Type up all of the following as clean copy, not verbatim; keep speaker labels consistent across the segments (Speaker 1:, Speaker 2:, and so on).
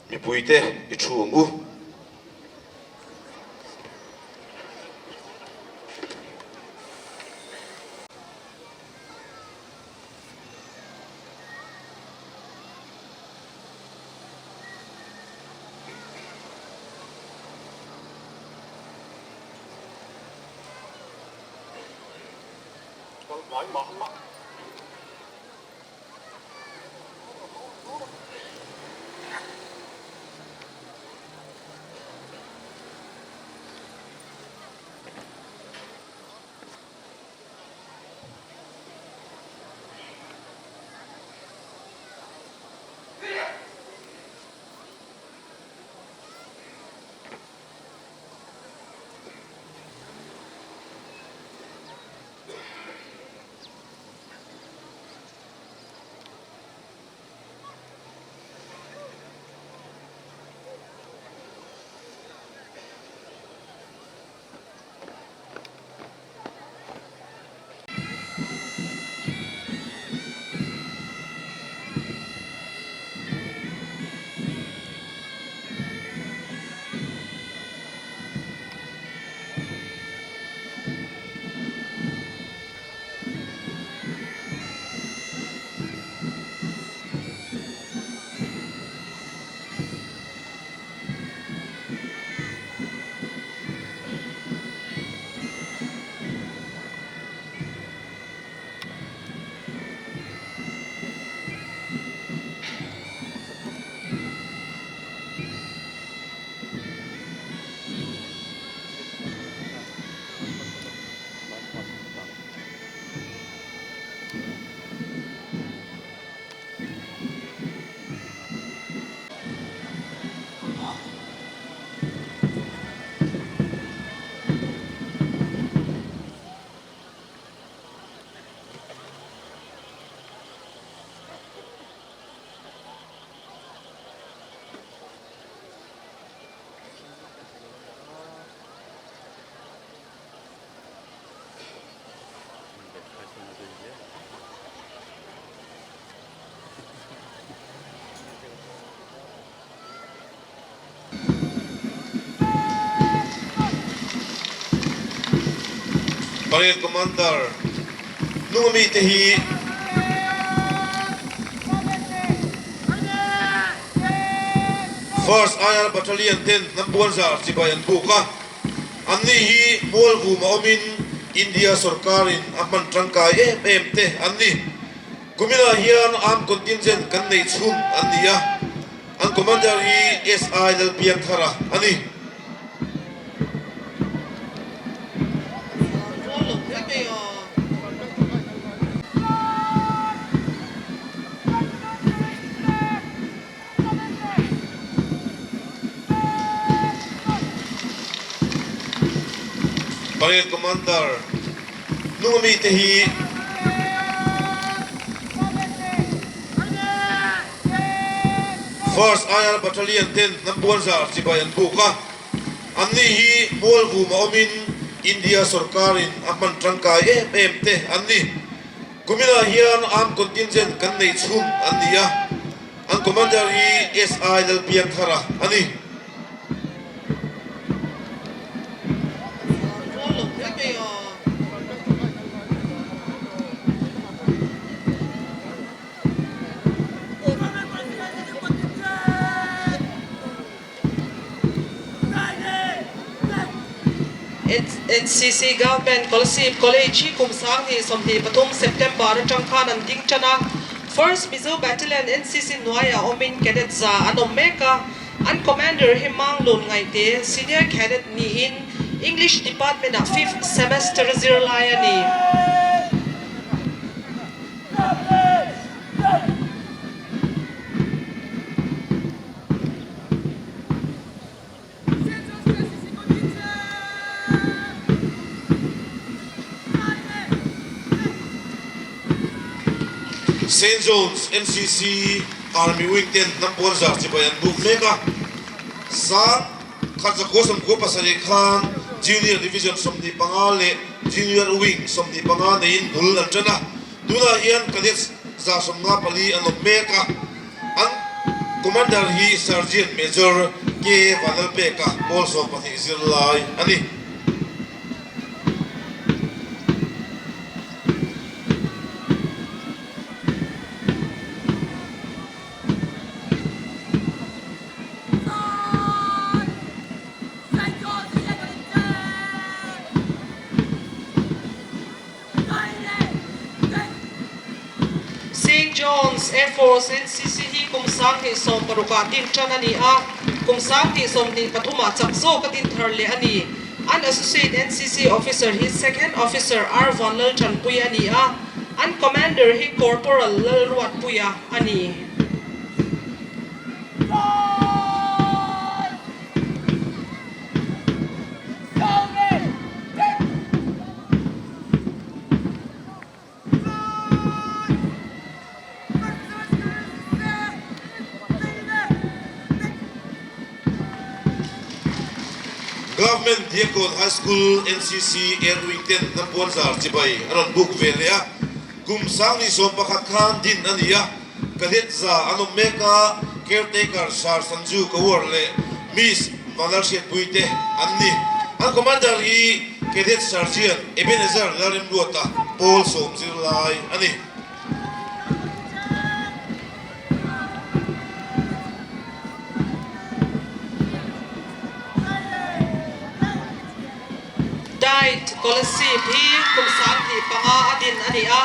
Speaker 1: Mipuite i thu ang u. Parade Commander hnunga mite hi First IR Battalion ten hnam puanzar chibai an buk a, anni hi Mualvum a awmin India sawrkarin a hman tangkai em em te an ni. Kuminah hian armed contingent kan neih chhun an ni a, an commander hi SI Lalpiangthara a ni. Parade Commander hnunga mite hi First IR Battalion ten hnam puanzar chibai an buk a, anni hi Mualvum a awmin. India sorkarin a hman tangkai em em te an ni. Kuminah hian armed contingent kan neih chhun an ni a, an commander hi SI Lalpiangthara a ni.
Speaker 2: NCC Government Kolasib College hi kum 2023 September atang khan an ding tan a. First Mizo Battalion NCC hnuaiah awmin Cadet za an awm mek a. An Commander hi Manglun Ngaihte, Senior Cadet niin English Department-ah fifth semester zirlai a ni.
Speaker 1: Saint John's NCC Army Wing ten hnam puanzar chibai an buk mek a, sang khat zakua 97 khan Junior Division 25 leh Junior Wing 25 neiin bul an tan a, tunah hian Cadets 154 an awm mek a. An Commander hi Sergeant Major K Vanlalpeka pawl 12 zirlai a ni.
Speaker 2: Saint John's Air Force, NCC, hi kum 2016 ah din tan a ni a, kum 2023 ah chak zawk a din thar leh a ni. An Associate NCC Officer hi Second Officer R Vanlalthanpui a ni a, an Commander hi Corporal Lalruatpuia a ni.
Speaker 1: Government Diakkawn High School NCC Air Wing ten hnam puanzar chibai a rawn buk ve leh a, kum 2011 khan din a ni a, cadet za an awm mek a, caretaker Sir Sanju Kaur leh Miss Vanlalhriatpui te an ni. An commander hi Cadet Sergeant Ebenezer Lalremruata pawl sawm zirlai a ni.
Speaker 2: Diet Kolasib hi kum 25 a din a ni a,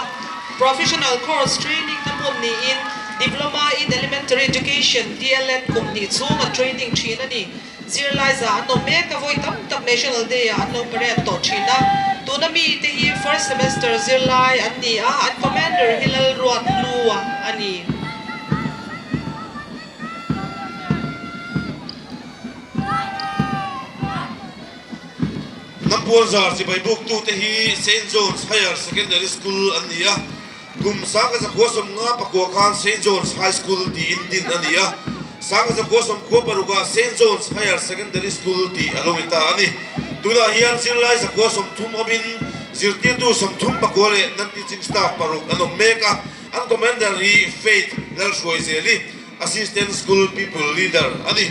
Speaker 2: Professional Course Training na hmun niin Diploma in Elementary Education, DLEd, kum hnih chhunga training thin a ni. Zirlai za an awm mek a, vawi tam tak National Day ah an lo parade tawh thin a. Tuna mi te hi first semester zirlai an ni a, an commander hi Lalruat Hlua a ni.
Speaker 1: Hnampuanzar chibai buktute hi Saint John's Higher Secondary School an ni a, Kum 1959 khan Saint John's High School tiin din a ni a, 1996 ah Saint John's Higher Secondary School tih a lo ni ta a ni. Tunah hian zirlai 130 awmin zirtirtu 34 leh non-teaching staff paruk an awm mek a, an commander hi Faith Lalhruaizeli, Assistant School People Leader a ni.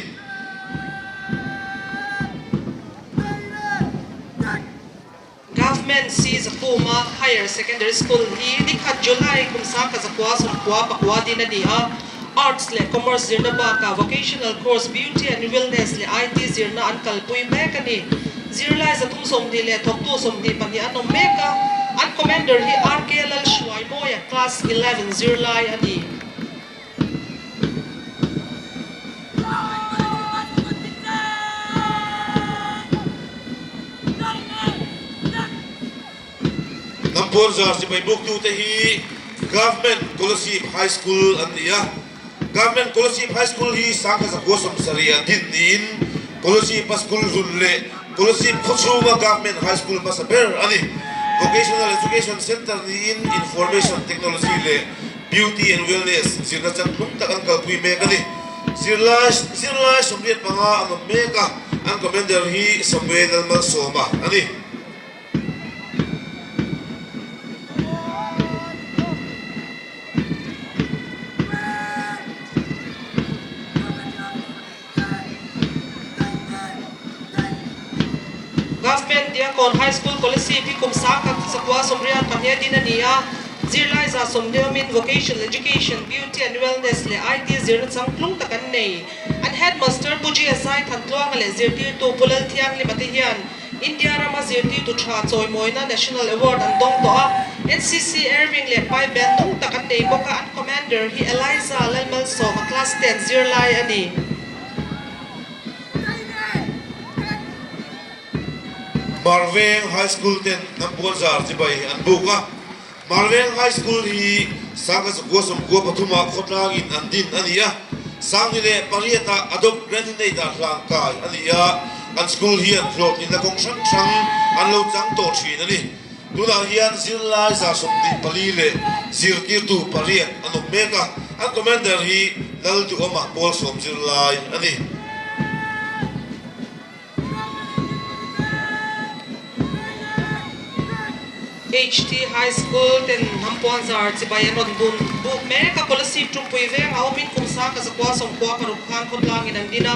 Speaker 2: Government si Zakuma Higher Secondary School hi nikhat July kum 1999 din a ni a, Arts leh Commerce zirna bakah Vocational Course Beauty and Wellness leh IT zirna an kalpui mek a ni. Zirlai 320 leh thawktu 22 an awm mek a, an Commander hi RK Lalhruaimawia Class 11 zirlai a ni.
Speaker 1: Hnampuanzar sipai buktute hi Government Kolasib High School an ni a. Government Kolasib High School hi 1970 ah din niin Kolasib-a school hlun leh Kolasib khawchhunga Government High School hmasa ber a ni. Vocational Education Centre niin Information Technology leh Beauty and Wellness zirna chantlung tak an kalpui mek a ni. Zirlai zirlai 85 an awm mek a, an commander hi Samuel Lalmalsawma a ni.
Speaker 2: Government Diakon High School Kolasib hi kum 1000 1991 a din a ni a, zirlai 120 awmin Vocational Education, Beauty and Wellness leh IT zirna changtlung tak an nei. An Headmaster Pu GSI Thantluanga leh zirtirtu Pu Lalthianghlima te hian India rama zirtirtu tha chawimawina National Award an dawng tawh a, NCC Air Wing leh Pipe Band nung tak an nei bawk a, an Commander hi Eliza Lalmalsawma Class 10 zirlai a ni.
Speaker 1: Marveng High School ten hnam puanzar chibai an buk a, Marveng High School hi 1993 khawtlangin an din a ni a, 2008 ah Adopt Grant-in-Aid ah hlangkai a ni a, an school hian hlawhtlinna kawng hrang hrang an lo chang tawh thin a ni. Tunah hian zirlai 24 leh zirtirtu pariat an awm mek a, an commander hi Lalduhawma Pawl sawm zirlai a ni.
Speaker 2: HT High School ten hnam puanzar chibai an rawn bun buk mek a, Kolasib Tumpui vengah awmin kum 1996 khan khawtlangin an din a,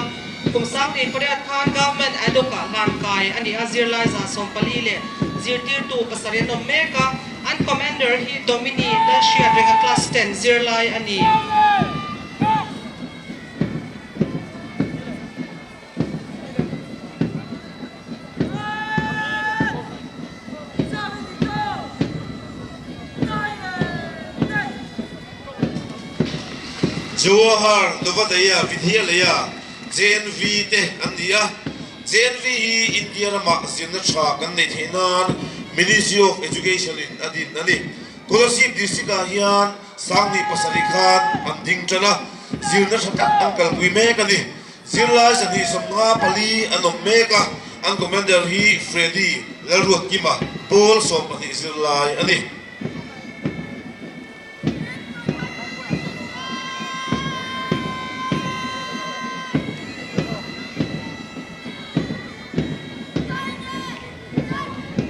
Speaker 2: kum 2008 khan Government Ad-hoc ah hlan kai a ni a, zirlai 14 leh zirtirtu pasarih an awm mek a, an Commander hi Domini Lalhriatrenga Class 10 zirlai a ni.
Speaker 1: Jawahar Navodaya Vidyalaya, JNV, te an ni a. JNV hi India ramah zirna tha kan neih theih nan Ministry of Education in a din a ni. Kolasib District ah hian 2007 khan an ding tan a, zirna tha tak an kalpui mek a ni. Zirlai 254 an awm mek a, an commander hi Freddy Lalruatkima, Pawl 12 zirlai a ni.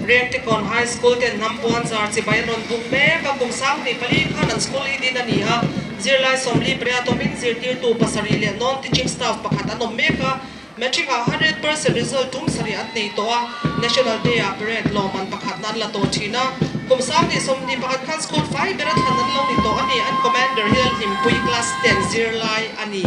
Speaker 2: Rengtekawn High School ten hnam puanzar chibai an rawn buk mek a, kum 24 khan an school hi din a ni a, zirlai 48 awmin zirtirtu pasarih leh non-teaching staff pakhat an awm mek a, matric ah 100% result tum sarih an nei tawh a, National Day ah parade lawmman pakhatna an la tawh thin a, kum 2021 khan school fai bera thlan an lo ni tawh a ni, an commander hi Lalhlimpui class 10 zirlai a ni.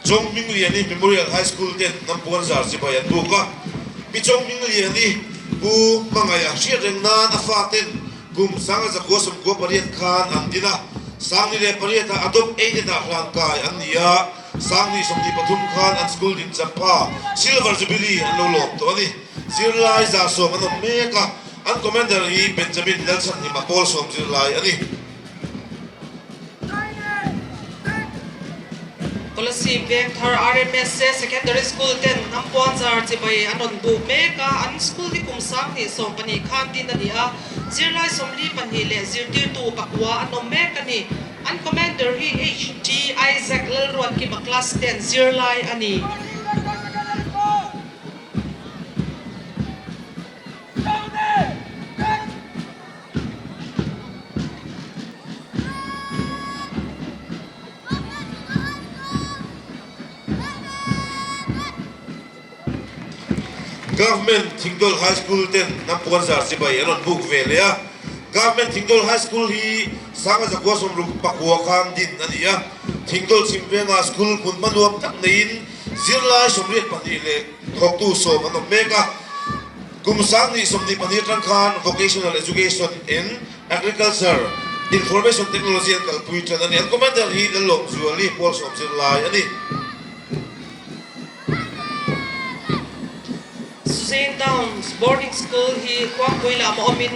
Speaker 1: Chawng Hmingliani Memorial High School ten hnam puanzar chibai an buk a, Pi Chawng Hmingliani Pu Hmangaiha hriat reng nan a fa ten kum 1998 khan an din a, 2008 ah Adopt Aided ah hlan kai an ni a, 2023 khan an school din champha Silver Jubilee an lo lawm tawh a ni. Zirlai 100 an awm mek a, an Commander hi Benjamin Lalchhanhima Pawl sawm zirlai a ni.
Speaker 2: Kolasib Vengthar RMSA Secondary School ten hnam puanzar chibai an rawn buk mek a, an school hi kum 2012 khan din a ni a, zirlai 42 leh zirtirtu pakua an awm mek a ni. An Commander hi HG Isaac Lalruatkima Class 10 zirlai a ni.
Speaker 1: Government Thingdawl High School ten hnam puanzar chibai an rawn buk ve leh a. Government Thingdawl High School hi 1969 khan din a ni a. Thingdawl chhim vengah school hmun hmanuam tak neiin zirlai 82 leh thawktu sawm an awm mek a. Kum 2024 atang khan Vocational Education in Agriculture, Information Technology an kalpui tan a ni. An Commander hi Lalawmzuali Pawl sawm zirlai a ni.
Speaker 2: Suzanne Downs Boarding School hi Khuangpui lama awmin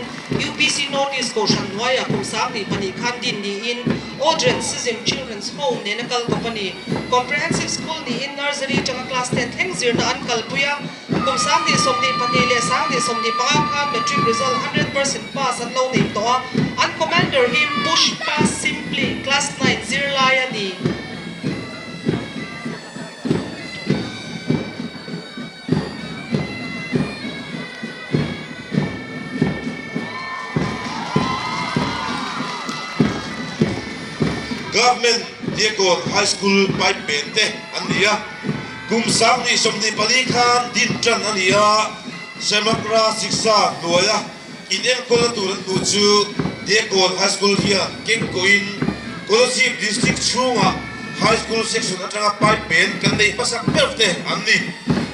Speaker 2: UPC North East Kohhran hnuaiah kum 22 khan din niin Audren Sism Children's Home nena kal kawp a ni. Comprehensive School niin Nursery atanga Class 10 thleng zirna an kalpui a. Kum 2022 leh 2025 khan matric result 100% pass an lo nei tawh a, an commander hi Pushpa Simply class 9 zirlai a ni.
Speaker 1: Government Diakon High School pipe pen te an ni a. Kum 2024 khan din tan a ni a, Samagra Shiksha hnuaia inenkawlna tur an hmuh chu Diakon High School hian kengkawhin Kolasib District chhungah High School section atanga pipe pen kan neih hmasak ber te an ni.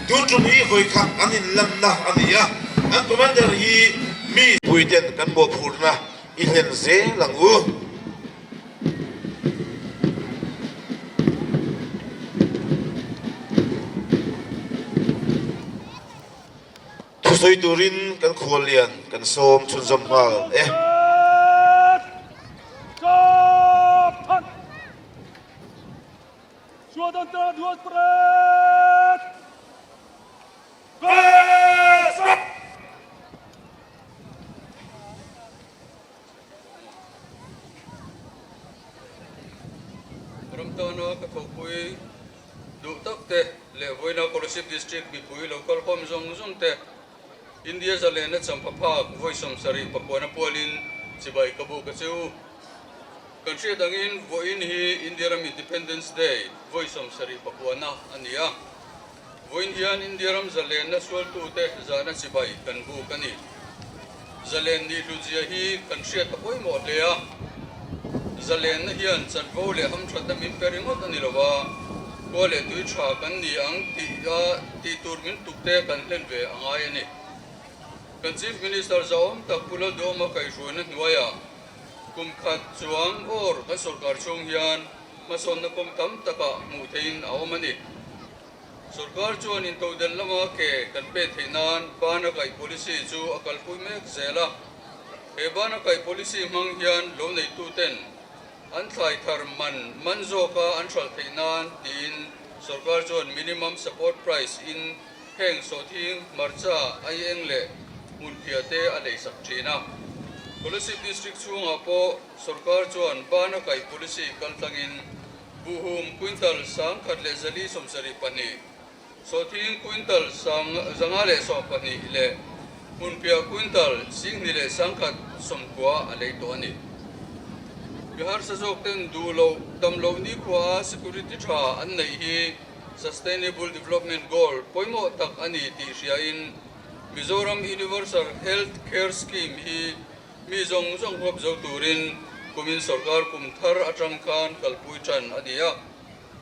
Speaker 1: Tun tum hi vawikhat an inlanna a ni a, an commander hi mi. Puiten kan mawhphurhna i hlen zel ang u. Thusawi turin kan khuallian kan sawm chhunzawm nghal e.
Speaker 3: Ram tana ka thawhpui duh tak te leh vawiina Kolasib District mipui lo kalkhawm zawng zawng te India zalena champha phak vawi 70 pakuana pualin chibai ka buk a che u. Kan hriat angin vawiin hi India ram Independence Day vawi 70 pakuana a ni a. Vawiin hian India ram zalenna sualtute zahna chibai kan buk a ni. Zalen nih hlutzia hi kan hriat a pawimawh hle a. Zalenna hian chanvo leh hamthatna min pe ringawt a ni lo a, khua leh tui tha kan ni ang tih a tih tur min tukte kan hlen ve a ngai a ni. Kan Chief Minister zahawm tak Pu Lalduhawma kaihhruaina hnuaiah kum khat chuang awr kan sorkar chhung hian hmasawnna kawng tam takah hmuh theihin a awm a ni. Sorkar chuan intodelh lama ke kan pek theih nan bana kaih policy chu a kalpui mek zel a. He bana kaih policy hmang hian lo neituten an thlai thar man man zawka an hralh theih nan tiin sorkar chuan minimum support price in heng sawhthing, hmarcha, aieng leh hmunphiah te a leisak thin a. Kolasib District chhungah pawh sorkar chuan bana kaih policy kaltlangin Buhum quintal 1172, Sawhthing quintal 512 leh Hmunphiah quintal 2190 a lei tawh a ni. Mi harsa zawk ten duh loh dam loh nikhua a security tha an neih hi Sustainable Development Goal pawimawh tak a ni tih hriain Mizoram Universal Health Care Scheme hi Mi zawng zawng huap zo turin kumin sorkar kum thar atang khan kalpui tan a ni a.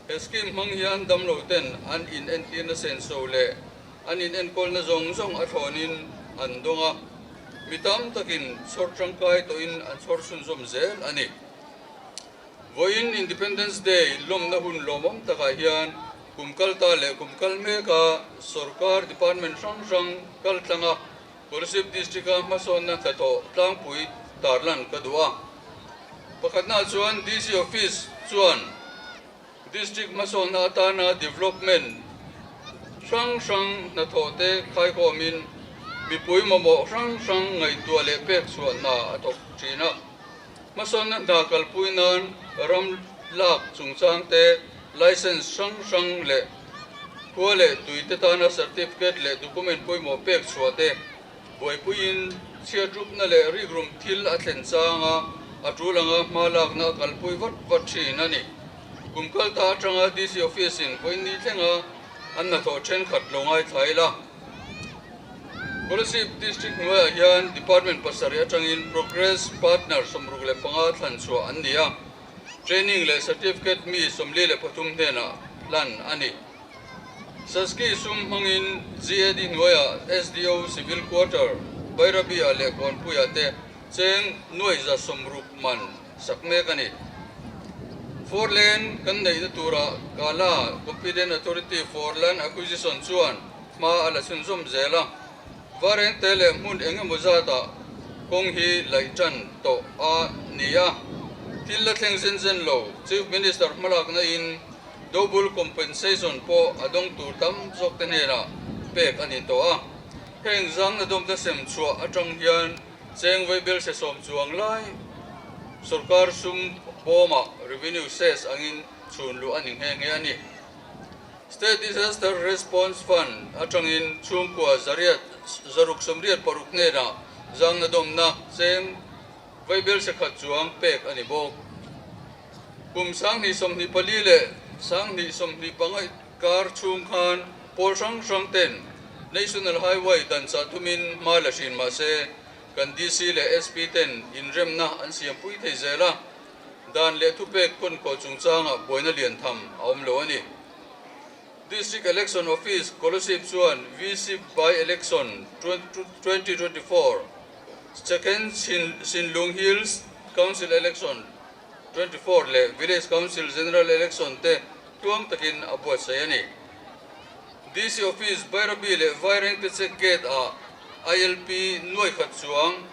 Speaker 3: He scheme hmang hian damlo ten an in entirna senso leh an in enkawlna zawng zawng a thlawnin an dawng a. Mi tam takin chhawr tangkai tawhin an chhawr chhunzawm zel a ni. Vawiin Independence Day lawmna hun lawmawm takah hian kum kalta leh kum kal meka sorkar department hrang hrang kaltlanga Kolasib District-a hmasawnna hnathawh tlangpui tarlan ka duh a. Pakhatnaah chuan DC Office chuan District hmasawnna atana development hrang hrang hnathawh te khaikhawmin mipui mamawh hrang hrang ngaihtuah leh pek chhuah hna a thawk thin a. Hmasawnna hna kalpui nan ram lak chungchang te, license hrang hrang leh khua leh tui te tana certificate leh document pawimawh pek chhuah te buaipuiin chhiatrupna leh rikrum thil a thlen chang a, a tul anga hma lakna a kalpui vat vat thin a ni. Kum kalta atanga DC Office in vawiin ni thlenga an hnathawh thenkhat lo ngaithla ila. Kolasib District hnuaiah hian Department pasarih atangin Progress Partner 65 thlan chhuah an ni a, Training leh Certificate mi 43 hnenah hlan a ni. Saski sum hmangin GAD hnuaiah SDO Civil Quarter, Bairabi-ah leh Kawnpuiah te cheng 160 man sak mek a ni. Four lane kan neihna turah Kala Competent Authority for Land Acquisition chuan hma a la chhunzawm zel a, Varengte leh hmun eng emaw zatah kawng hi laih tan tawh a ni a, thil la thleng zen zen lo. Chief Minister hmalakna in double compensation pawh a dawng tur tam zawk te hnenah pek a ni tawh a, heng zangna dawmte sem chhuah atang hian cheng vaibel hre sawm chuang lai sorkar sum bawmah revenue cess angin chhun luh a ni nghe nghe a ni. State Disaster Response Fund atangin chhungkua zariat 686 hnenah zangna dawmna cheng vaibel hre khat chuang pek a ni bawk. Kum 2024 leh 2025 kar chhung khan pawl hrang hrang ten National Highway dan chah tumin hma la hrin mah se kan DC leh SP ten inremna an siampui thei zel a, dan leh thupek kawnkaw chungchangah buaina lian tham a awm lo a ni. District Election Office Kolasib chuan VC By-Election 2024, Second Sinlung Hills Council Election 24 leh Village Council General Election te tluang takin a buatsaih a ni. DC Office Bairabi leh Vairengte Check Gate ah ILP nuai khat chuang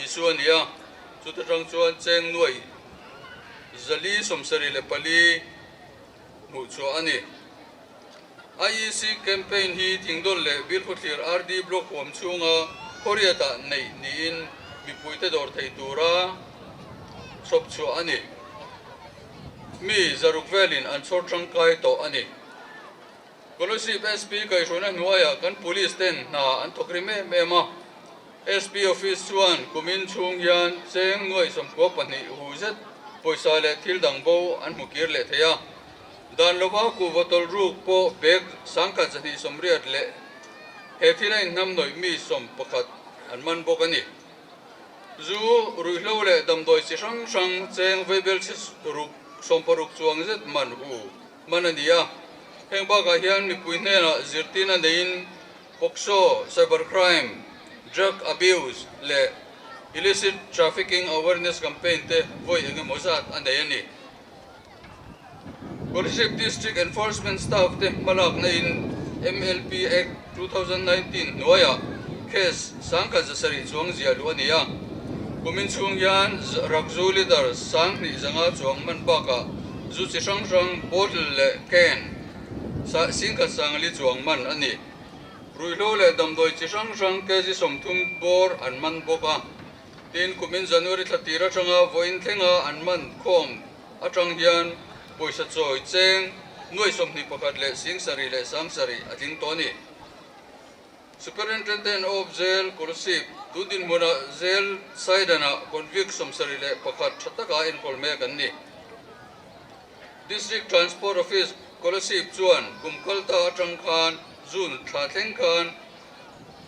Speaker 3: issue a ni a, chuta tang chuan cheng nuai 474 hmuh chhuah a ni. IEC campaign hi Thingdawl leh Bilkhawthlir RD Block huam chhunga Khawriatah neih niin mipuite dawr thei tura chhawp chhuah a ni. Mi 600 velin an chhawr tangkai tawh a ni. Kolasib SP kaihhruaina hnuaiah kan police ten hna an thawk rim em em a. SP office chuan kumin chhung hian cheng nuai 92 hu zet pawisa leh thil dang bo an hmu kir leh thei a. Dan lova kuhva tawlh ruk pawh bag 1280 leh he thil a inhnam nawih mi 11 an man bawk a ni. Zu, ruihhlo leh damdawi chi hrang hrang cheng veibel chhe ruk 60 chuang zet man hu man a ni a. Heng bakah hian mipui hnenah zirtirna neiin POCSO, Cyber Crime, Drug Abuse leh Illicit Trafficking Awareness Campaign te vawi eng emaw zat a nei a ni. Kolasib District Enforcement Staff te hmalakna in MLP Act 2019 hnuaiah case 1700 chuang ziah luh a ni a. Kumin chhung hian rakzu litre 2500 chuang man bakah zu chi hrang hrang bottle leh can 10,050 chuang man a ni. Ruihhlo leh damdawi chi hrang hrang kg 30 bawr an man bawk a. Tin, kumin January thla tir atanga vawiin thlenga an man khawm atang hian pawisa chawi cheng nuai 21 leh 7,000 leh 7,000 a tling tawh a ni. Superintendent of Jail Kolasib tun dinhmunah Jail Saidanah convict 71 tha taka enkawl mek an ni. District Transport Office Kolasib chuan kum kalta atang khan June thla thleng khan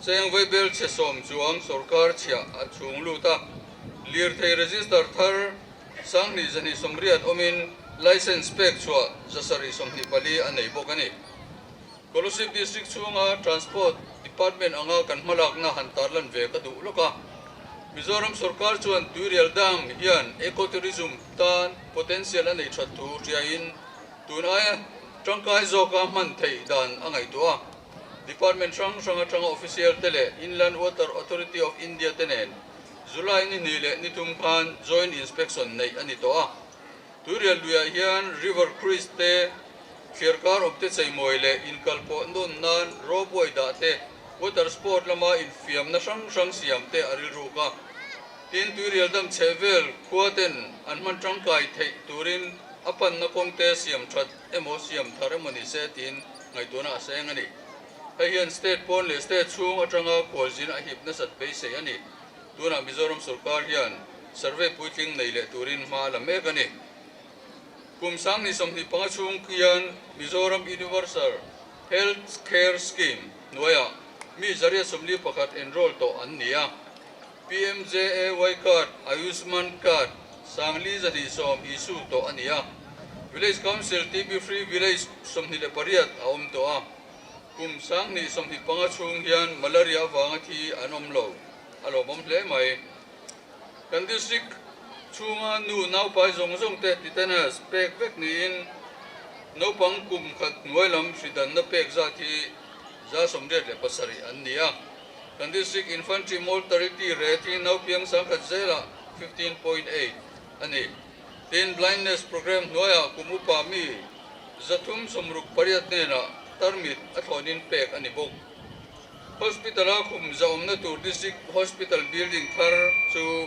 Speaker 3: Cheng vaibel chhe 10 chuang sorkar chhiah a chhung lut a, lirthei register thar 2280 awmin licence pek chhuah 724 a nei bawk a ni. Kolasib District chhunga Transport Department anga kan hmalakna han tarlan ve ka duh lawk a. Mizoram sorkar chuan Tuirial Dam hian ecotourism tan potential a nei that thu hriain tun aia tangkai zawka hman theih dan a ngaihtuah a. Department hrang hrang atanga official te leh Inland Water Authority of India te nen July ni hnih leh ni thum khan joint inspection neih a ni tawh a. Tuirial luiah hian river cruise te, thliarkar awm te cheimawi leh inkalpawh nawn nan ropeway dah te, water sport lama infiamna hrang hrang siam te a rilruk a. Tin, Tuirial dam chheh vel khua ten an hman tangkai theih turin a panna kawng te siam that emaw siam thar emaw ni se tiin ngaihtuahna a seng a ni. Hei hian state pawn leh state chhung atanga khualzin a hip nasat beisei a ni. Tunah Mizoram sorkar hian survey puitling nei leh turin hma a la mek a ni. Kum 2025 chhung hian Mizoram Universal Health Care Scheme hnuaiah mi 141 enroll tawh an ni a. PMJAY card, Ayushman card 5210 issue tawh a ni a. Village Council TB Free Village 28 a awm tawh a. Kum 2025 chhung hian malaria avanga thi an awm lo, a lawmawm hle mai. Kan district chhunga nu naupai zawng zawng te tetanus pek vek niin naupang kum khat hnuai lam hridanna pek zat hi 87 an ni a. Kan district infantry mortality rate hi naupiang 1000 zelah 15.8 a ni. Tin, blindness program hnuaiah kum upa mi 368 hnenah tarmit a thlawnin pek a ni bawk. Hospital-a khum zaawmna tur District Hospital building thar chu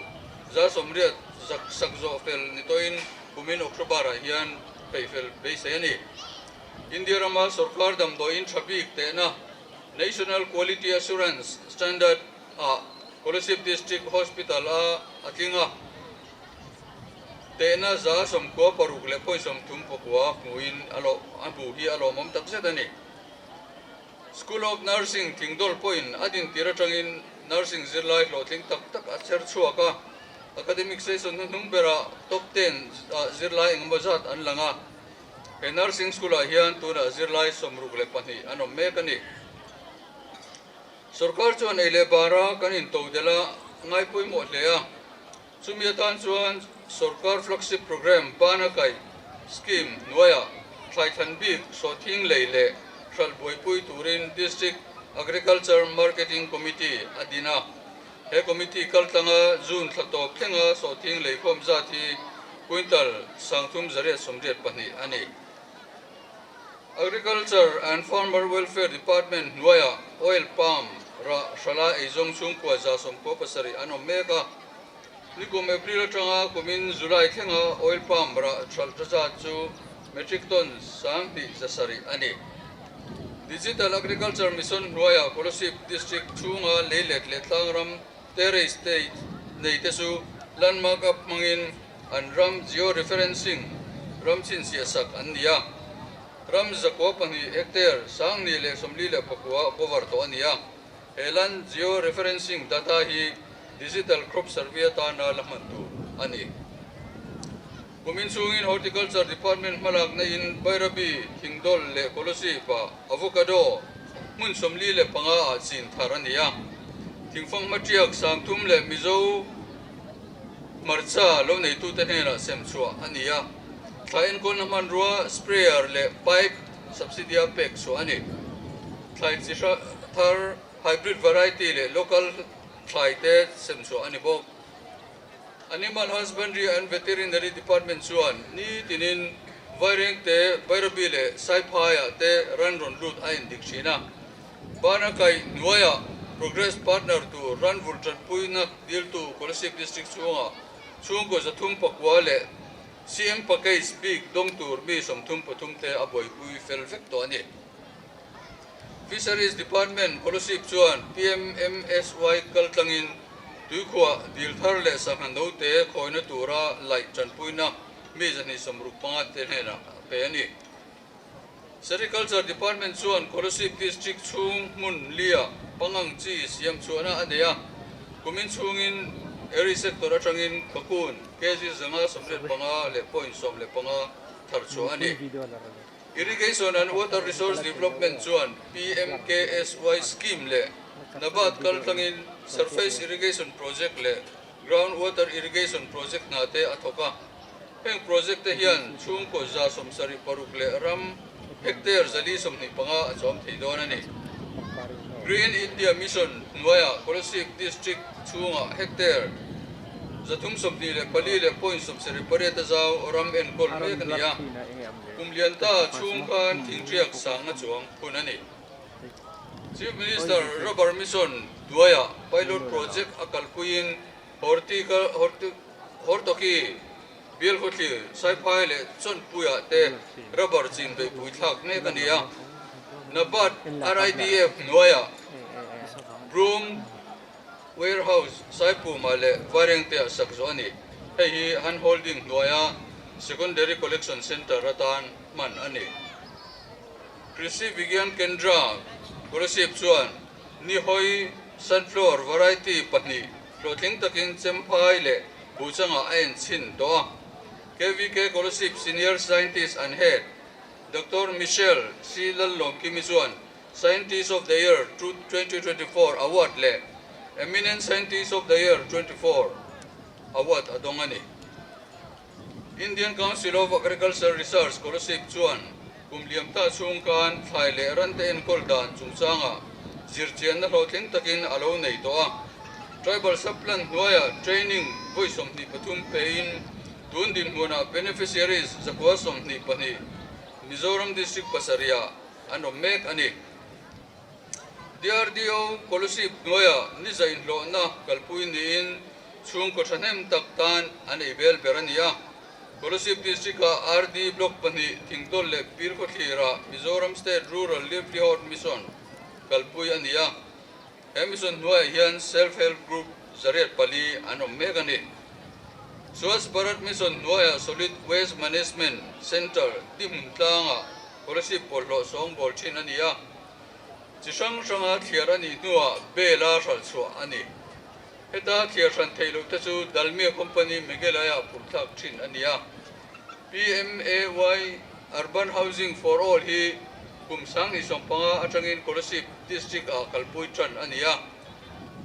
Speaker 3: 80% zak sak zawh fel ni tawhin kumin October-ah hian peihfel beisei a ni. India rama sorkar damdawiin tha bik tehna National Quality Assurance Standard ah Kolasib District Hospital a a tling a. Tehna 96 leh point 39 hmuin a a hmu hi a lawmawm takzet a ni. School of Nursing Thingdawl pawhin a dintir atangin nursing zirlai hlawhtling tak tak a chher chhuak a, academic session hnuhnung berah top ten ah zirlai engemaw zat an lang a. He nursing school ah hian tunah zirlai 62 an awm mek a ni. Sorkar chuan ei leh bara kan intodelh a ngaipawimawh hle a. Chumi atan chuan sorkar flagship programme Bana Kai scheme hnuaiah thlaithan bik sawhthing lei leh hralh buaipui turin District Agriculture Marketing Committee a din a. He committee kaltlanga June thla tawp thlenga sawhthing leikhawm zat hi quintal 3382 a ni. Agriculture and Farmer Welfare Department hnuaiah oil palm rah hrala eizawng chhungkua 97 an awm mek a. Nikum April atanga kumin July thlenga oil palm rah hralh tha zat chu metric ton 2700 a ni. Digital Agriculture Mission hnuaiah Kolasib District chhunga leilet leh tlangram terrace te nei te chu landmark up hmangin An ram geo-referencing ram chhinchhiah sak an ni a, ram 2 hectare 1049 cover tawh a ni a. He land geo-referencing data hi digital crop survey atana la hman tur a ni. Kumin chhungin Horticulture Department hmalakna in Bairabi, Thingdawl leh Kolasib ah avocado hmun 45 ah chin thar a ni a. Thingfanghma tiak 30 leh Mizo Hmarcha lo neitute hnenah sem chhuah a ni a, thlai enkawlna hmanrua, sprayer leh pipe subsidy a pek chhuah a ni. Thlai chi thar, hybrid variety leh local thlai te sem chhuah a ni bawk. Animal Husbandry and Veterinary Department chuan ni tinin Vairengte, Bairabi leh Saiphaiah te ran rawn lut a indik thin a. Bana kaih hnuaiah Progress Partner tur ran vulh tanpuina diltu Kolasib District chhungah chhungkaw 309 leh CM Package bik dawng tur mi 33 te a buaipui fel vek tawh a ni. Fisheries Department Kolasib chuan PMMSY kaltlangin tuikhuah dil thar leh sangha note khawina tura laih tanpuina mi 265 te hnenah a pe a ni. Sericulture Department chuan Kolasib District chhung hmun lia pangang chi siam chhuahna a nei a, kumin chhungin Eri sector atangin cocoon kg 585 leh point 15 thar chhuah a ni. Irrigation and Water Resource Development chuan PMKSY scheme leh NABARD kaltlangin Surface Irrigation Project leh Ground Water Irrigation Project hna te a thawk a. Heng project te hian chhungkaw 76 leh ram hectare 425 a chawm thei dawn a ni. Green India Mission hnuaiah Kolasib District chhungah hectare 324 leh point 78 a zau ram enkawl mek a ni a, kum lian ta chhung khan thingriak sangna chuang hun a ni. Chief Minister Rubber Mission hnuaiah pilot project a kalpuiin Hortoki, Bialkhawthlir, Saiphai leh Chawnpuiah te rubber chin beihpui thlak mek a ni a. NABARD RIDF hnuaiah Broom Warehouse Saipumah leh Vairengteah sak zawh a ni. Hei hi hand holding hnuaia Secondary Collection Centre atan hman a ni. Krishi Vigyan Kendra, Kolasib chuan Nihawi Sunflower Variety pahnih hlawhtling takin Chemphai leh Buchangah a en chhin tawh a. KVK Kolasib Senior Scientist and Head, Doctor Michelle C. Lallawmkimi chuan Scientist of the Year 2024 Award leh Eminent Scientist of the Year 24 Award a dawng a ni. Indian Council of Agriculture Research, Kolasib chuan kum liam ta chhung khan thlai leh rante enkawl dan chungchangah zirchianna hlawhtling takin a lo nei tawh a. Tribal Sub-Plan hnuaiah training vawi 23 pein tun dinhmunah beneficiaries 922 Mizoram District pasarihah an awm mek a ni. DRDO Kolasib hnuaiah ni zainhlawhna kalpui niin chhungkaw thahnem tak tan an ei bel ber a ni a. Kolasib District-a RD Block pahnih Thingtawl leh Pirkhawthlirah Mizoram State Rural Livelihood Mission kalpui a ni a. He mission hnuaiah hian Self Help Group 104 an awm mek a ni. Swachh Bharat Mission hnuaiah Solid Waste Management Centre ti hmun tlangah Kolasib bawlhhlawh sawngbawl thin a ni a, chi hrang hranga thliar a nih hnuah bela hralh chhuah a ni. Heta thliar hran theih loh te chu Dalmia Company Meghalaya phurh thlak thin a ni a. PMAY Urban Housing for All hi kum 2015 atangin Kolasib District ah kalpui tan a ni a.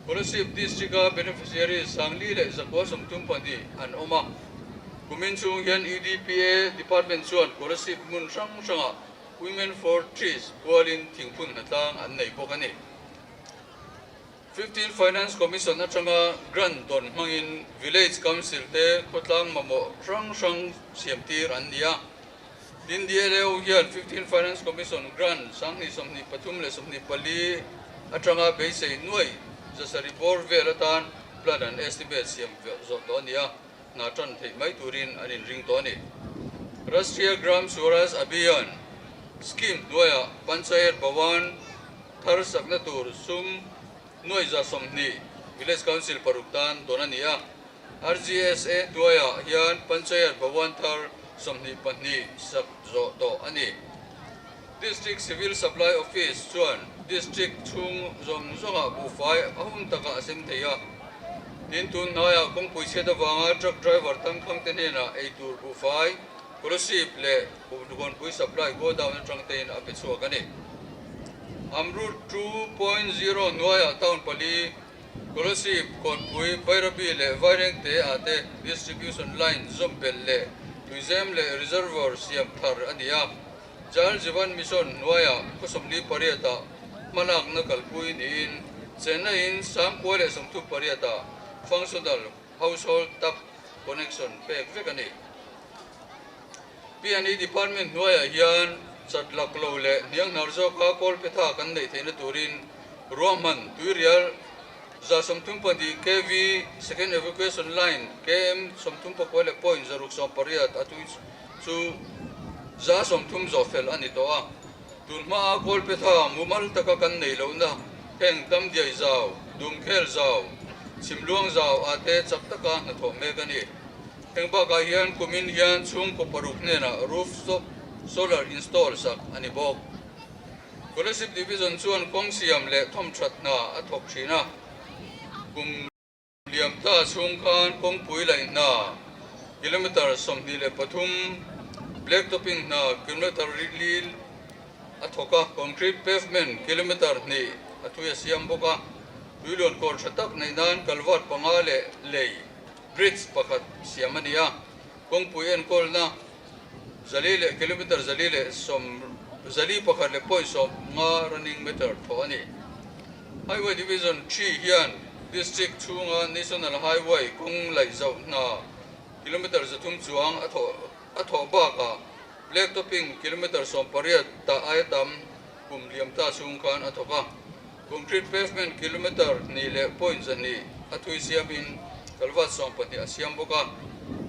Speaker 3: Kolasib District a beneficiary 4132 an awm a. Kumin chhung hian EDPA Department chuan Kolasib hmun hrang hrangah Women for Trees pualin thingphun hnatlang an nei bawk a ni. 15 Finance Commission atanga grant dawn hmangin Village Council te khawtlang mamawh hrang hrang siamtir an ni a. Tin, DLAO hian 15 Finance Commission grant 2023 le 24 atanga beisei nuai 700 bawr vel atan plan an estimate siam zawh tawh a ni a, hna tan theih mai turin an inring tawh a ni. Rashtriya Gram Swaraj Abhiyan scheme hnuaiah Panchayat Bhawan thar sakna tur sum nuai 120 Village Council paruk tan dawn a ni a. RGSA hnuaiah hian Panchayat Bhawan thar 22 sak zawh tawh a ni. District Civil Supply Office chuan District chhung zawng zawngah buhfai a hun takah a sem thei a. Tin, tun hnaiah kawngpui chhiat avanga truck driver tangkhangte hnenah eitur buhfai, Kolasib leh Buhnukawnpui supply godown atang tein a pe chhuak a ni. Amrut 2.0 hnuaiah town pali, Kolasib, Kawnpui, Bairabi leh Vairengte ah te distribution line zawm belh leh tuizem leh reservoir siam thar a ni a. Jal Jeevan Mission hnuaiah khaw 48 ah hmalakna kalpui niin Chennai-in 1038 ah functional household tap connection pek vek a ni. PNE Department hnuaiah hian chat lak lo leh hnianghnar zawka kawl pe tha kan neih theihna turin ruahman tuirial 132 kv Second Evacuation Line KM 34 leh point 680 a tui chu 30% zawh fel a ni tawh a. Tun hmaa kawl pe tha mumal taka kan neih lohna heng Damdiai zau, Dumkhel zau, Chhimluang zau ah te chak taka hnathawh mek a ni. Heng bakah hian kumin hian chhungkaw paruk hnenah rooftop solar install sak a ni bawk. Kolasib Division chuan kawng siam leh thawmthat hna a thawk thin a, kum liam ta chhung khan kawngpui laih hna kilometre 23, black topping hna kilometre li a thawk a, concrete pavement kilometre hnih a thui a siam bawk a, tuiluan kawr tha tak neih nan culvert panga leh lei Bridge pakhat siam a ni a, kawngpui enkawlna 400 leh kilometre 400 leh sawm 401 leh point 50 running meter thawh a ni. Highway Division 3 hian District chhunga National Highway kawng laih zauh hna kilometre 300 chuang a thawh a thawh bakah Black Topping kilometre 18 tah aia tam kum liam ta chhung khan a thawk a. Concrete pavement kilometre hnih leh point 200 a thui siamin culvert 12 a siam bawk a.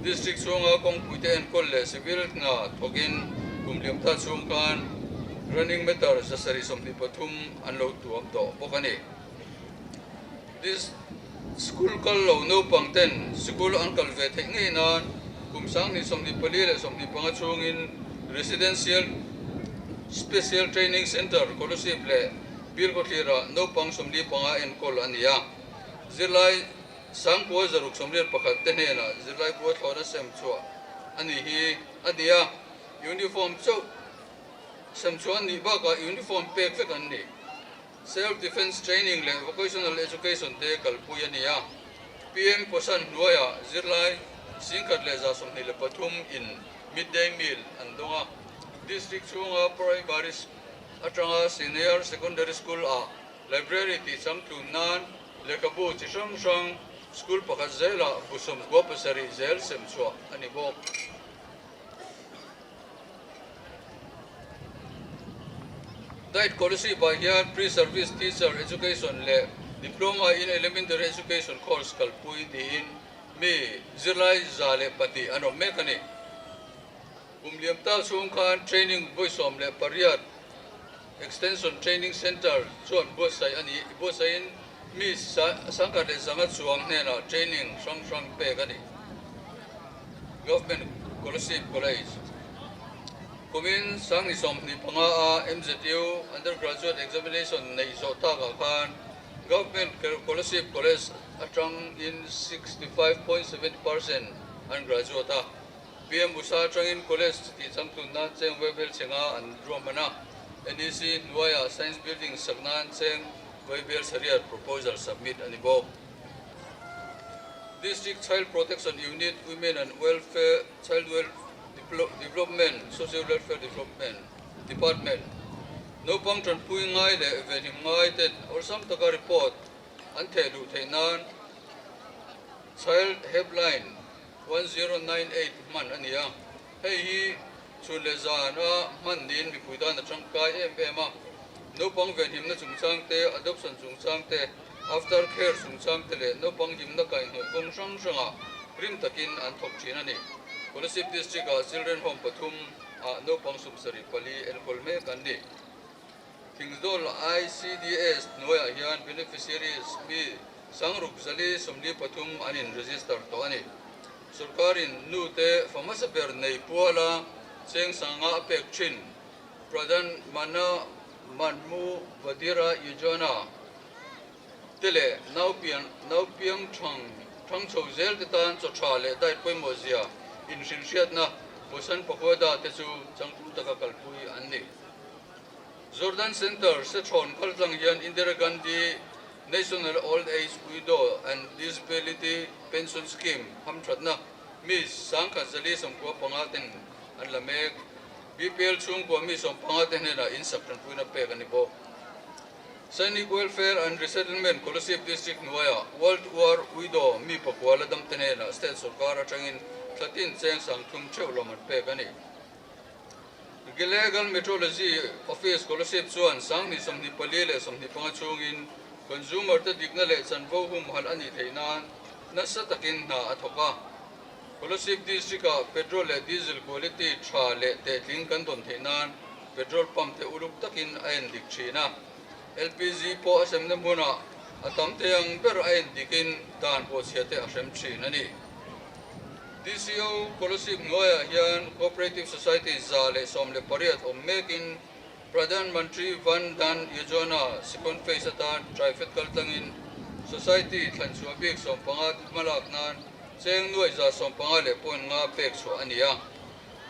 Speaker 3: District chhunga kawngpuite enkawl leh civil hna thawkin kum liam ta chhung khan running meter 723 an lo tuam tawh bawk a ni. This school kal lo naupang ten sikul an kal ve theih ngei nan kum 2024 leh 25 chhungin Residential Special Training Centre Kolasib leh Bilkhawthlirah naupang 45 enkawl a ni a. Zirlai 9681 te hnenah zirlai bua thlawhna sem chhuah a ni hi a ni a. Uniform chauh sem chhuah an nih bakah uniform pek vek an ni. Self Defence Training leh Vocational Education te kalpui a ni a. PM Poshan hnuaiah zirlai 1123 in midday meal an dawng a. District chhunga primary atanga Senior Secondary School ah Library tih changtlun nan lehkhabu chi hrang hrang school pakhat zelah bu 97 zel sem chhuah a ni bawk. Diet Kolasib ah hian Pre-Service Teacher Education leh Diploma in Elementary Education course kalpui niin mi zirlai 102 an awm mek a ni. Kum liam ta chhung khan training vawi 18 Extension Training Centre chuan buatsaih a ni. Buatsaihin mi 1100 chuang hnenah training hrang hrang pek a ni. Government Kolasib College. Kumin 2025 a MZU Undergraduate Examination neih zawh takah khan Government Kolasib College atangin 65.7% an graduate a. PM Usa atangin College tih changtlun nan cheng vaibel chhenga an ruahman a, NEC hnuaiah Science Building sak nan cheng vaibel sariat proposal submit a ni bawk. District Child Protection Unit, Women and Welfare Child Development, Social Welfare Development Department, naupang tanpui ngai leh venhim ngai ten awlsam taka report an theh duh theih nan Child Helpline 1098 hman a ni a. Hei hi chhun leh zan a hman niin mipui tan a tangkai em em a. Naupang venhimna chungchang te, adoption chungchang te, after care chungchang te leh naupang himna kaihhnawih kawng hrang hrangah rim takin an thawk thin a ni. Kolasib District ah Children Home pathum ah naupang 74 enkawl mek an ni. Thingzawl ICDS hnuaiah hian beneficiaries mi 643 an in register tawh a ni. Sorkarin nu te fa hmasa ber nei puala cheng sanga a pek thin Pradhan Mana Manmu Vadira Yojana te leh naupiang naupiang thang thang chho zel te tan chaw tha leh diet pawimawh zia inhrilhhriatna Poshan Pakhwada te chu changtlung taka kalpui an ni. Jordan Centre Sethrawn kaltlang hian Indira Gandhi National Old Age Widow and Disability Pension Scheme hamthatna mi 1195 ten an la mek. BPL chhungkua mi 15 te hnenah in sak tanpuina pek a ni bawk. Sainik Welfare and Resettlement Kolasib District hnuaiah World War Widow mi pakua la dam te hnenah state sorkar atangin thlatin cheng 3000 theuh lawm an pek a ni. Legal Metrology Office Kolasib chuan 2024 leh 25 chhungin consumer te dikna leh chanvo humhalh a nih theih nan nasa takin hna a thawk a. Kolasib District-ah petrol leh diesel quality tha leh tehtling kan dawn theih nan petrol pump te uluk takin a en dik thin a. LPG pawh a semna hmunah a tam thei ang ber a en dikin dan pawhchhia te a hrem thin a ni. DCO Kolasib hnuaiah hian Cooperative Society 118 awm mekin Pradhan Mantri Van Dhan Yojana second phase atan Trifed kaltlangin Society thlanchhuah bik 15 hmalak nan cheng nuai 115.5 pek chhuah a ni a.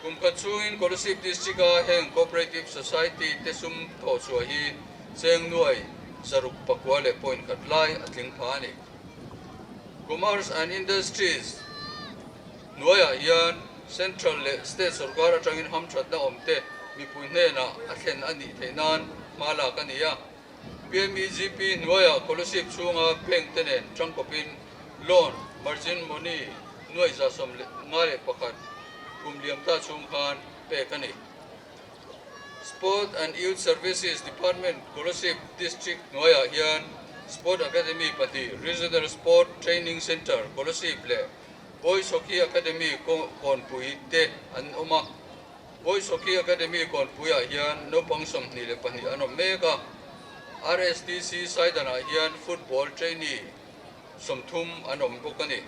Speaker 3: Kum khat chhungin Kolasib District-a heng Cooperative Society te sum thawh chhuah hi cheng nuai 609.1 lai a tling pha a ni. Commerce and Industries hnuaiah hian Central leh State sorkar atangin hamthatna awm te mipui hnenah a thlen a nih theih nan hma lak a ni a. PMEGP hnuaiah Kolasib chhunga bank te nen tangkawpin loan margin money nuai 151 kum liam ta chhung khan pek a ni. Sport and Youth Services Department Kolasib District hnuaiah hian Sport Academy pahnih Regional Sport Training Centre Kolasib leh Boys Hockey Academy Kawnpui te an awm a. Boys Hockey Academy Kawnpuiah hian naupang 22 an awm mek a. RSTC Saidanah hian football trainee 30 an awm bawk a ni.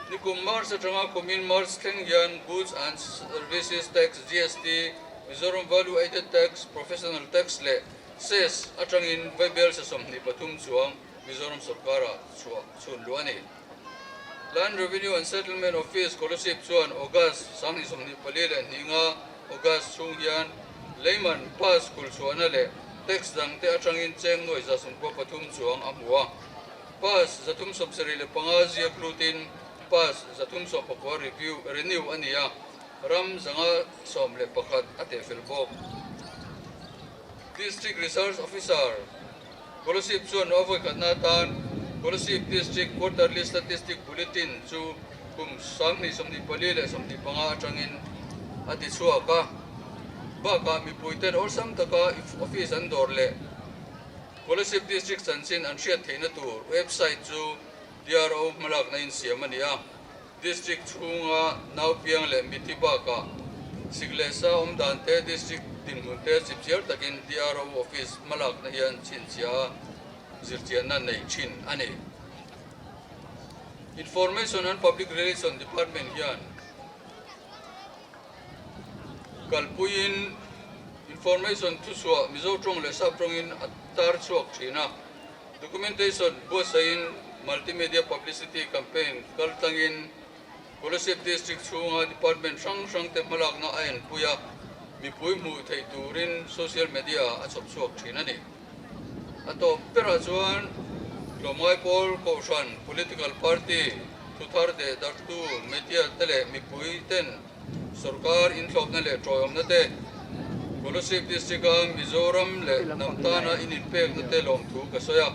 Speaker 3: Nikum March atanga kumin March thleng hian Goods and Services Tax, GST, Mizoram Value Added Tax, Professional Tax leh Cess atangin vaibel sa 23 chuang Mizoram sorkarah chhuah chhun luh a ni. Land Revenue and Settlement Office Kolasib chuan August 2024 leh August chhung hian leiman pass kulchhuahna leh tax dangte atangin cheng nuai 193 chuang a hmu a. Pass 375 ziak lutin pass 319 review renew a ni a, ram 111 a tehfel bawk. District Research Officer Kolasib chuan a vawi khatna atan Kolasib District Quarterly Statistic Bulletin chu kum 2024 leh 25 atangin a ti chhuak a. Bakah mipuiten awlsam taka office an dawr leh Kolasib District chanchin an hriat theihna tur website chu DRO hmalakna in siam a ni a. District chhunga naupiang leh mithi bakah sik leh sa awm dan te district dinhmun te chipchiar takin DRO office hmalakna hian chhinchhia zirchianna nei thin a ni. Information and Public Relation Department hian. Kalpuiin information thuchhuah Mizo tawng leh Sap tawngin a tar chhuak thin a. Documentation buatsaihin Multimedia Publicity Campaign kaltlangin Kolasib District chhunga Department hrang hrangte hmalakna a enpui a, mipui hmuh theih turin social media a chhawp chhuak thin a ni. A tawp berah chuan tlawmngai pawl kohhran, political party, thuthar deh darhtu media te leh mipui ten Sorkar inthlawpna leh tawiawmna te, Kolasib District-a Mizoram leh hnam tana ininpekna te lawmthu ka sawi a.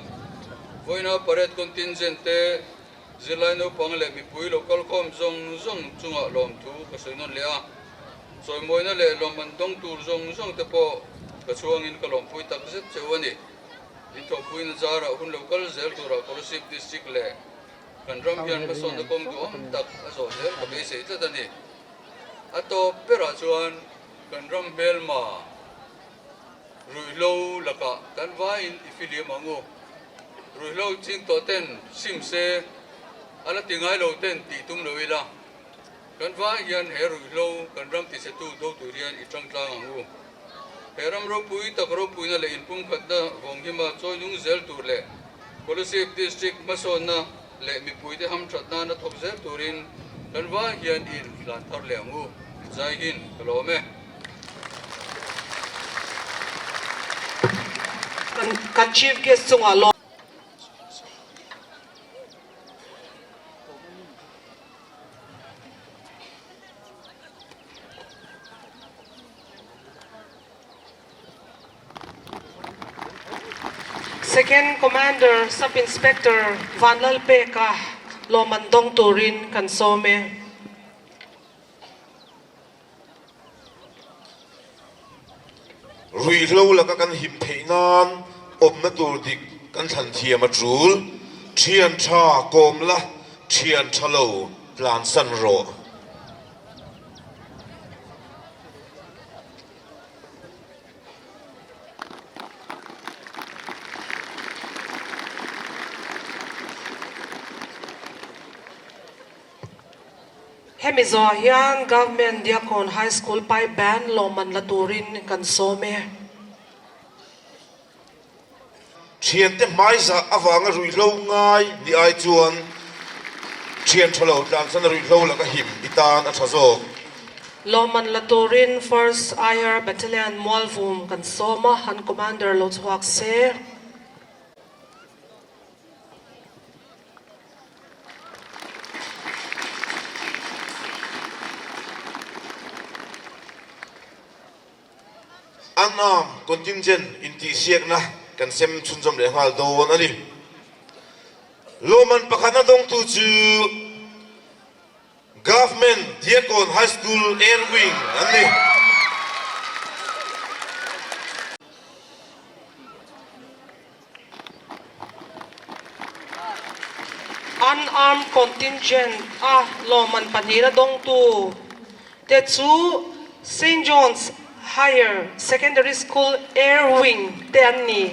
Speaker 3: Vawiina parade contingent te, zirlai naupang leh mipui lo kalkhawm zawng zawng chungah lawmthu ka sawi nawn leh a. Chawimawina leh lawmman dawng tur zawng zawng te pawh ka chhuangin ka lawmpui tak zet cheu a ni. Inthawhpuina zarah hun lo kal zel turah Kolasib District leh Kan ram hian hmasawnna kawng duhawm tak a zawh zel ka beisei tlat a ni. A tawp berah chuan kan ram hmelma ruihhlo lakah kan vaiin i filiam ang u. Ruihhlo ching tawh ten sim se, a la ti ngai lo ten tih tum lo ila. Kan vai hian he ruihhlo kan ram tichhetu do tur hian i tang tlang ang u. He ram ropui tak ropuina leh inpumkhatna vawnghima chawi nung zel tur leh Kolasib District hmasawnna leh mipuite hamthat nana thawk zel turin kan vai hian i inhlan thar leh ang u. Zaihin ka lawm e.
Speaker 2: Kan Chief Guest chungah lawm. Second Commander Sub Inspector Vanlalpeka lawmman dawng turin kan sawm e.
Speaker 1: Ruihhlo laka kan him theih nan awmna tur dik kan thlan thiam a tul. Thian tha kawm la, thian tha lo tlansan rawh.
Speaker 2: Hemi zawhah hian Government Diakon High School Pipe Band lawmman la turin kan sawm e.
Speaker 1: Thiante hmaizah avanga ruihhlo ngai ni ai chuan thian tha lo tlansan a ruihhlo laka him i tan a tha zawk.
Speaker 2: Lawmman la turin First IR Battalion Mualvum kan sawm a, an Commander lo chhuak se.
Speaker 1: Unarmed contingent intihsiakna kan sem chhunzawm leh nghal dawn a ni. Lawmman pakhatna dawngtu chu Government Diakon High School Air Wing an ni.
Speaker 2: Unarmed contingent a lawmman pahnihna dawngtu te chu Saint John's Higher Secondary School Air Wing te an ni.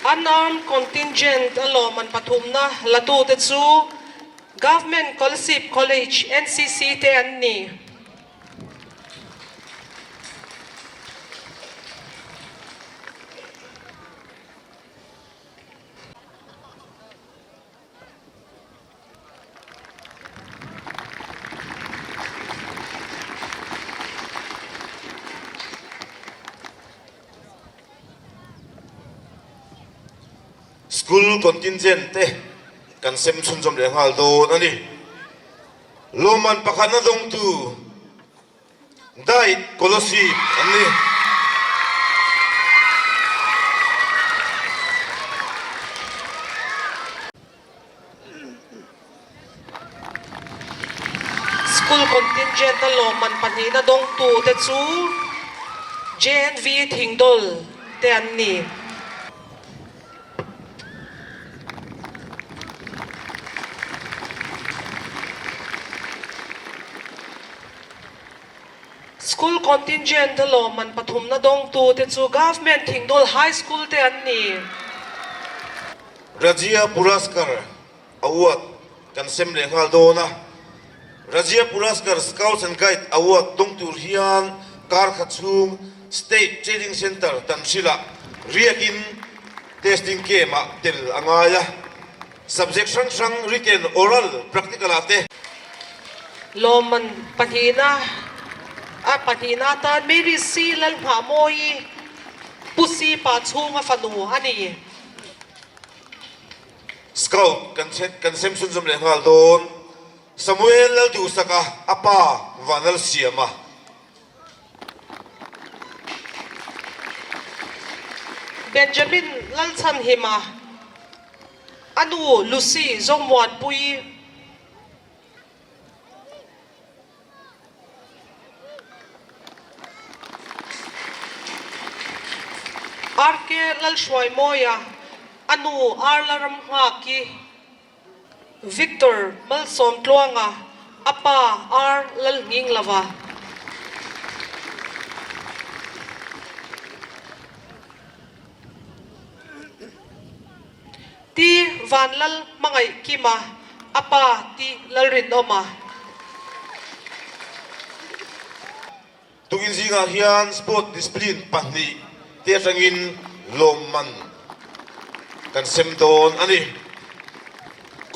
Speaker 2: Unarmed contingent a lawmman pathumna latute chu Government Kolasib College, NCC, te an ni.
Speaker 1: School contingent te kan sem chhunzawm leh nghal dawn a ni. Lawmman pakhatna dawngtu Diet Kolasib an ni.
Speaker 2: School contingent a lawmman pahnihna dawngtu te chu JNV Thingdawl te an ni. School contingent a lawmman pathumna dawngtu te chu Government Thingdawl High School te an ni.
Speaker 1: Rajya Puraskar Award kan sem leh nghal dawn a. Rajya Puraskar Scouts and Guide Award dawng tur hian kar khat chhung State Training Centre Tanhril-ah riakin testing camp-ah tel a ngai a. Subject hrang hrang written, oral, practical ah te.
Speaker 2: Lawmman pahnihna a pahnihna atan Mary C. Lalnghahmawii Pu Si Pa chhunga fanu a ni.
Speaker 1: Scout kan kan sem chhunzawm leh nghal dawn. Samuel Lalduhsaka a pa Vanlalsiama.
Speaker 2: Benjamin Lalchhanhima, a nu Lucy Zawngmuanpuii. RK Lalhruaimawia, a nu Arla Ramnghaki. Victor Malsawmtluanga, a pa R Lalnginglova. T Vanlal Hmangaihkima, a pa T Lalrinawma.
Speaker 1: Tukin zingah hian sport discipline pahnih te atangin lawmman kan sem dawn a ni.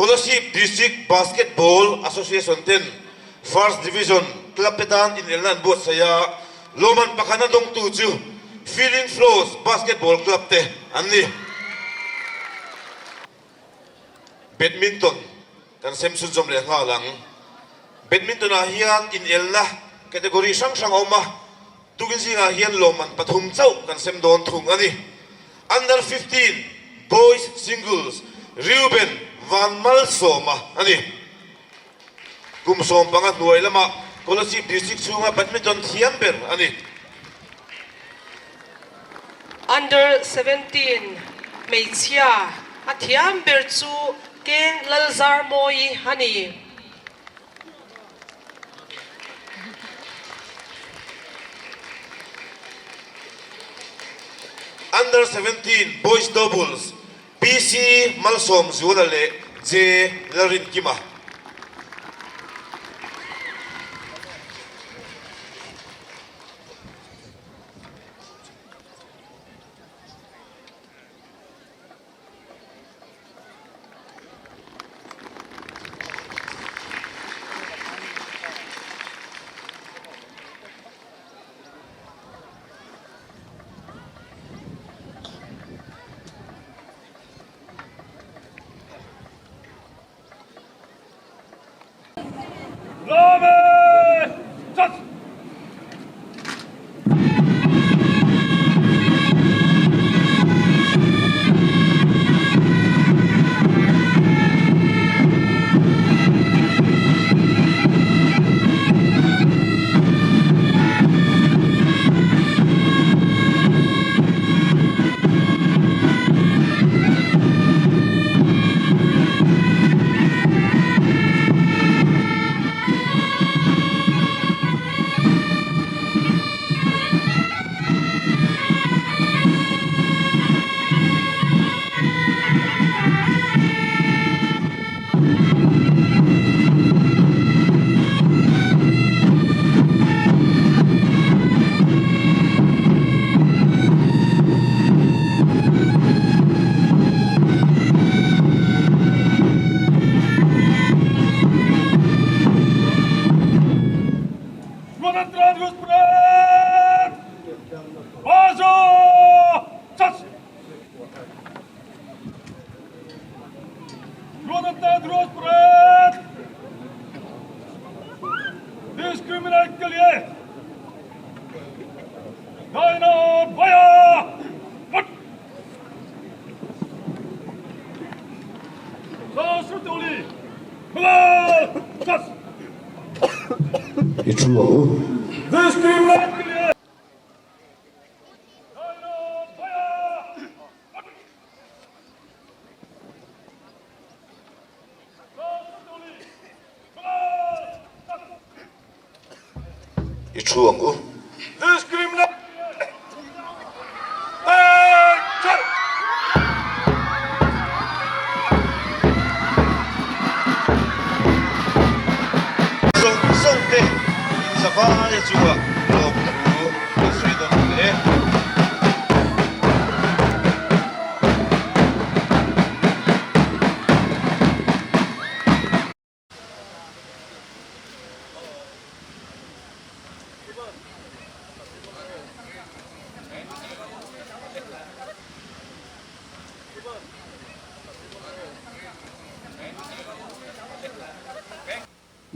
Speaker 1: Kolasib District Basketball Association ten First Division club te tan inelna an buatsaih a, lawmman pakhatna dawngtu chu Feeling Flows Basketball Club te an ni. Badminton kan sem chhunzawm leh nghal ang. Badminton ah hian inelna category hrang hrang a awm a, tukin zingah hian lawmman pathum chauh kan sem dawn thung a ni. Under 15 Boys Singles Reuben Vanmalsawma a ni. Kum 15 hnuai lamah Kolasib District chhunga badminton thiam ber a ni.
Speaker 2: Under 17 hmeichhia a thiam ber chu K Lalzarmawii a ni.
Speaker 1: Under 17 Boys Doubles PC Malsawmzuala leh J Lalrinkima. I thu ang u. I thu ang u. vaia chungah lawmthu kan sawi dawn hle.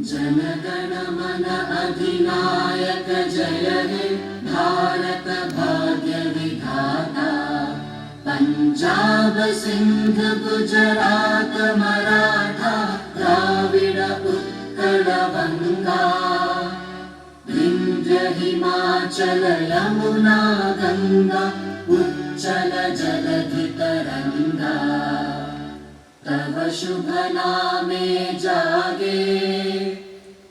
Speaker 4: Jana Gana Mana Adhinayak Jaya He Bharat Bhagya Vidhata Punjab Sindh Gujarat Maratha Dravida Utkal Banga Vindhya Himachal Yamuna Ganga Uchchal Jaladhi Taranga तव शुभ नामे जागे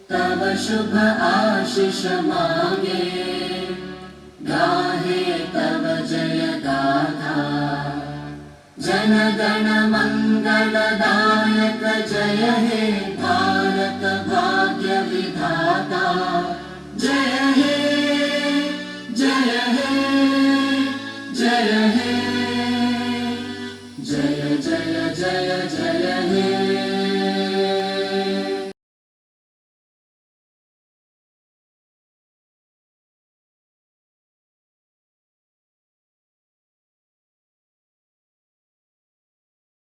Speaker 4: तव शुभ आशिष मागे गाहे तव जय गाथा जनगण मङ्गलदायक जय हे।